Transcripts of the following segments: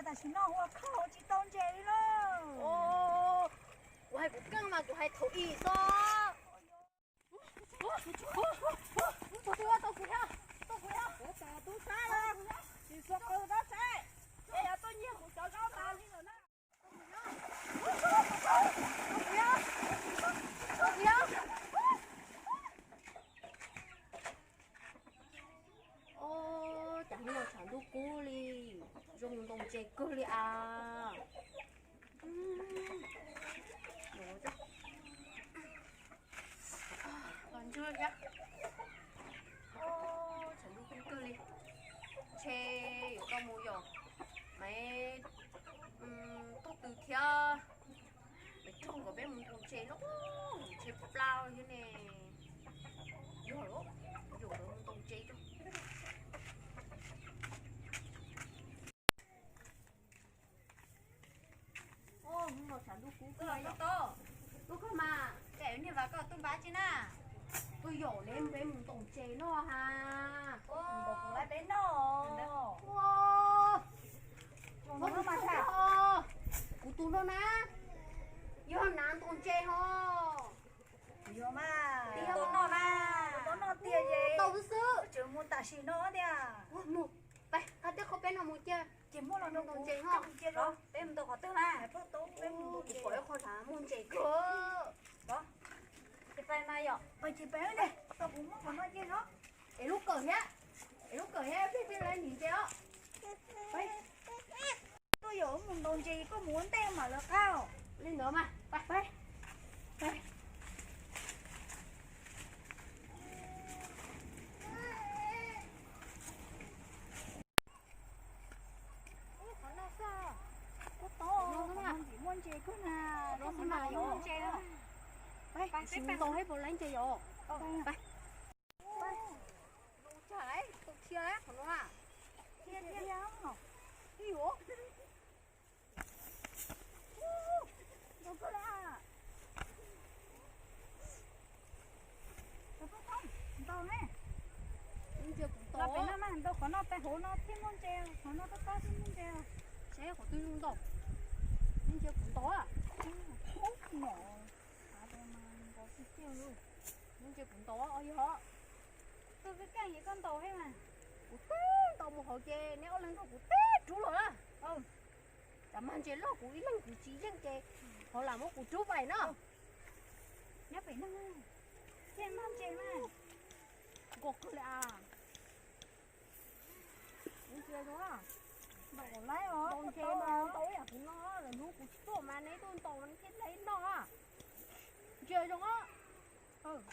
Tam sim no ua khau tsis tau ntses li lauj. Kuv hais kuv keej mas kuv hais thaum ub xwb. Tus twg tau kuv yog, tau kuv yog. Tub sab los, tsis txog qhov tub sab, es yog tuaj nyiag kuv cov zaub tas li lawm na. Ua cas hnub no tshav ntuj kub li, zoo mus ntaus ntses kawg li as. Tshav ntuj kub kawg li, ntshe yuav tau mus yom, mas tog tw thiab, mas raug kom peb mus ntaus ntses no, ntshe plau thiab ne. Yog lawm, yuav mus ntaus ntses rau. Hnub no tshav ntuj kub kawg, tub koj mas, niag Vas koj tuaj npab tsi na. Tuaj yom, neb peb mus ntaus ntses no ha. Kuv tus no na, yog nav ntaus ntses ho. Tau xwb xwb. Pais, qab teb qhov peb no mus cia. Ces muaj los ntaus ntses ho. Peb mus ntaus qhov twg na? Kuv pom ib qho sav muaj ntses kawg. Ces pais mas yom. Pais ces pais, tau kuv muab qhov no cia os. Es lub kawm thiab, es lub kawm thiab peb peb lawv nim ntses os. Tuaj yom, mus ntaus ntses koj mus ua ntej mam lawv qab. Li ntawd mas, pais, pais. Qhov no xwb, qhov no ntxim muaj ntses kawg na. Qhov no muaj ntses. Pais, sim ntaus seb puas laib ntses yom. Tus thiab qhov no na. Thiab thiab. Ntaus ne. Ntsia kuv ntaus. Los pem no mas, ntaus qhov no pem hauv no thiaj muaj ntses, qhov no tob tob thiaj muaj ntses. Saib qhov twg zoo ntaus. Ntsia kuv ntaus. Ntsia kuv ntaus os yog. Tus keej keej es koj ntaus thiab mas. Kuv twb ntaus mus hauv ces neb ob leeg nrog kuv teb rub los na. Tsam mag ntses loj kuv ib leeg kuv tsis yeej ces ho lam muab kuv rub pais no. Nyob pem no, thiaj mag ntses mas. Nkaus kawg li as. Ntsia zoo, ntaus laib os, ntaus ntses mas ntaus ib yam kuv no, lwm hnub kuv tsis tuaj mas neb tuaj ntaus mas neb thiaj laib noj. Ntsia zoo os.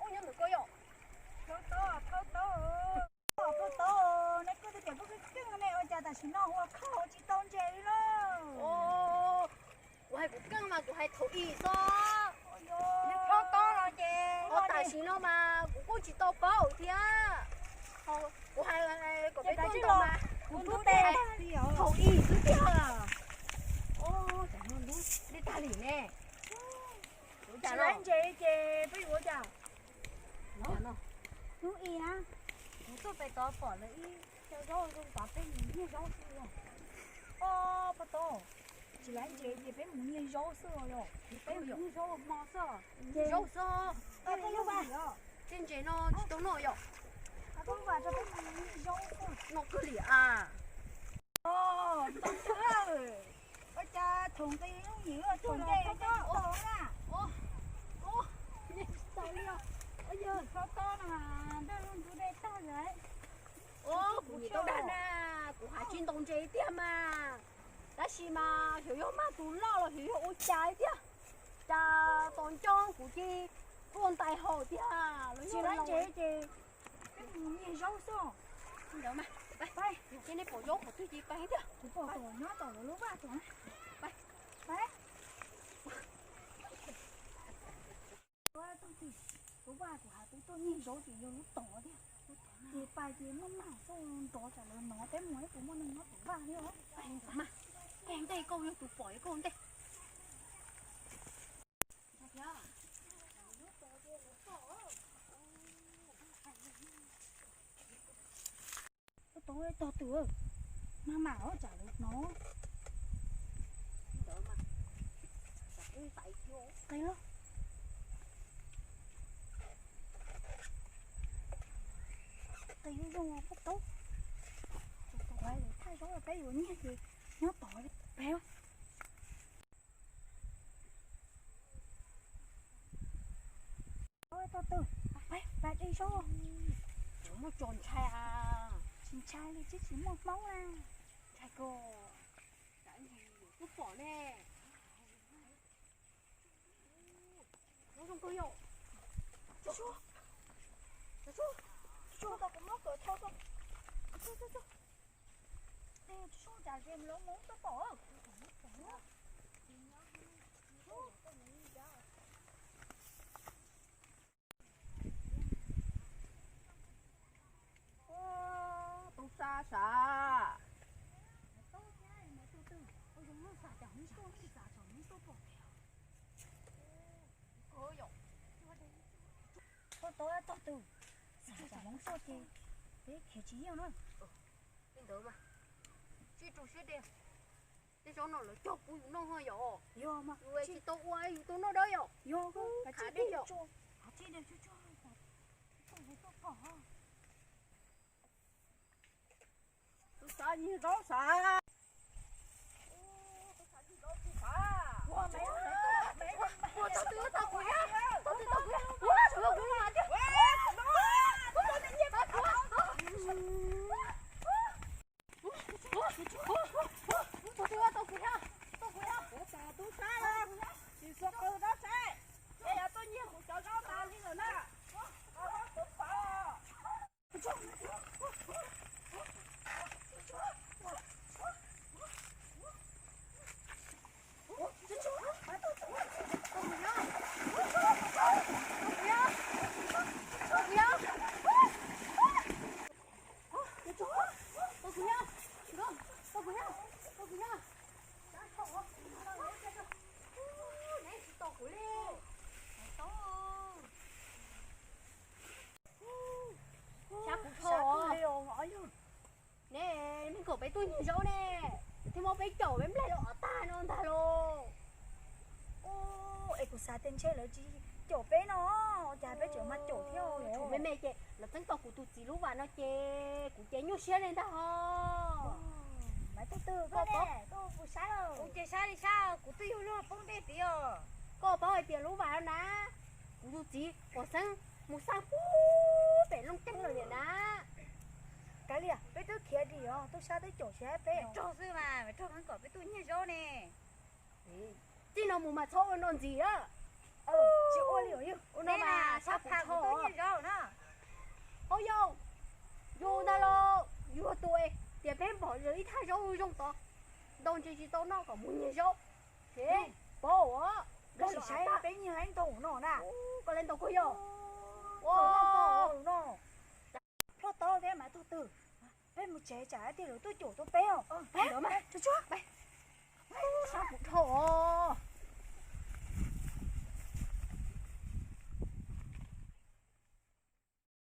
Ua, nyob ntawm ko yom. Thauj tau, thauj tau. Thauj tau, neb kuj tias kuj keej ne, ua cas tam sim no ua khau tsis tau ntses li lauj. Kuv hais kuv keej mas kuv hais thaum ub xwb. Neb thauj tau los ces, tam sim no mas kuv kuj tsis tau paub thiab. Kuv hais kom peb tuaj ntaus mas kuv twb hais thaum ub xwb tiag. Dej tag li ne. Tsis laib ntses ces peb yuav ua cas? Hnub i na, kuv tuaj pem tod pom lawv ib co zaub zoo tod, peb mus nyiag zaub xwb os. Pab tau, tsis laib ntses ces peb mus nyiag zaub xwb os yom. Peb mus nyiag zaub hmo xwb. Zaub xwb. Tej ntses no tsis tau noj yom. Noj kawg li as. Ntau tw, ua cas thaum nqi lub yim lub thaum nqi tau na. Tsis tau li os. Yog txhob tob no mas nrog lub ntxub dej tag lawm. Kuv tsis tau dag na, kuv hais tsis ntaus ntses tiag mas. Tab sis mas xyov yog mag tus loj los xyov yog ua cas tiag, cas tos nco kuv cia tuaj ntais haus tiag. Tsis laib ntses ces peb mus nyiag zaub xwb. Ntawd mas, ces nej pom zaub qhov twg ces pais tiag. Kuv pom tom nyob tom lawv lub vaj tom na. Tus vaj kuv hais kuv tuaj nyiag zaub ces yog lub tod thiab. Ces pais ces maj mam xauj nrov tsam lawv hnov peb mus ib puas muaj neeg nyob tus vaj thiab. Mas, koj ntej, koj yog tus pom koj ntej. Tau tog twg, maj mam os tsam lawv hnov. Qis los, qis zoo zoo pab taub. Thaij zaub peb yuav nyiag ces nyob tod peb. Tog twg, pab de zaub. Tsis muaj tso ntshai a. Tsis ntshai li, tsis muaj hmoob a. Ntshai koj, tub pom ne. Zoo kawg yom. Tsuag, tsuag, tsuag, tsuag, tau kuv muab kawm tho tso. Tsuag, tsuag, tsuag. Tsuag, cas ze lawv mus tau pom. Tub sab sav. Tau tau tog twg, xav tsam hmoov tuaj ces peb khiav tsis yeej na. Li ntawd mas, sib rau siab de. Tej zaub no lawv cog pub yus noj yom. Yog mas, yus tsis tau ua yus tau noj dawb yom. Yog, khav dej yom. Tub sab nyiag zaub sav. Tub sab, tub sab, tsis txhob qw dab tsi, es yog tuaj nyiag kuv cov zaub tas li lawm na. Zaub kuv pom. Sab kuv tho. Ne, me kom peb tuaj nyiag zaub ne, thiaj muab peb caum peb nplaig los ov tag no ntag lauj. Es kuv xav tias ntshe lawv tsis caum peb no, cas peb tseem mas caum thiab. Tshuav me me ces lawv txeeb tau kuv tus txiv lub vas no ces kuv ces nyuaj siab li ntag os. Maiv Tub Twg, koj paub, koj puas sab lawm? Kuv ces sab li sab, kuv twb yug luag poob dej tid os. Koj paub hais tias lub vas no na, kuv tus txiv uas xeeb mus xaj pub pem Looj Ceeb lawm niam na. Kav liam, peb twb khiav dim os, tub sab twb caum tsis haib peb. Rog xwb mas, rog kom peb tuaj nyiag zaub ne. Txij no mus mas txhob ua no ntxiv a. Tsis ua li os yawg. Ua no mas sab kuv tho. Hauv yau, yus ntag los yus tus tias peb npom ib thaj zaub zoo tod, ntau ntsis tsis tau noj kom mus nyiag zaub. Paub os, peb nyiag ib ntau no na. Koj le ntau koj yog. Ploj tau thiab mas tug twg, peb mus tsev tsam ib tug lawv tuaj caum tau peb os.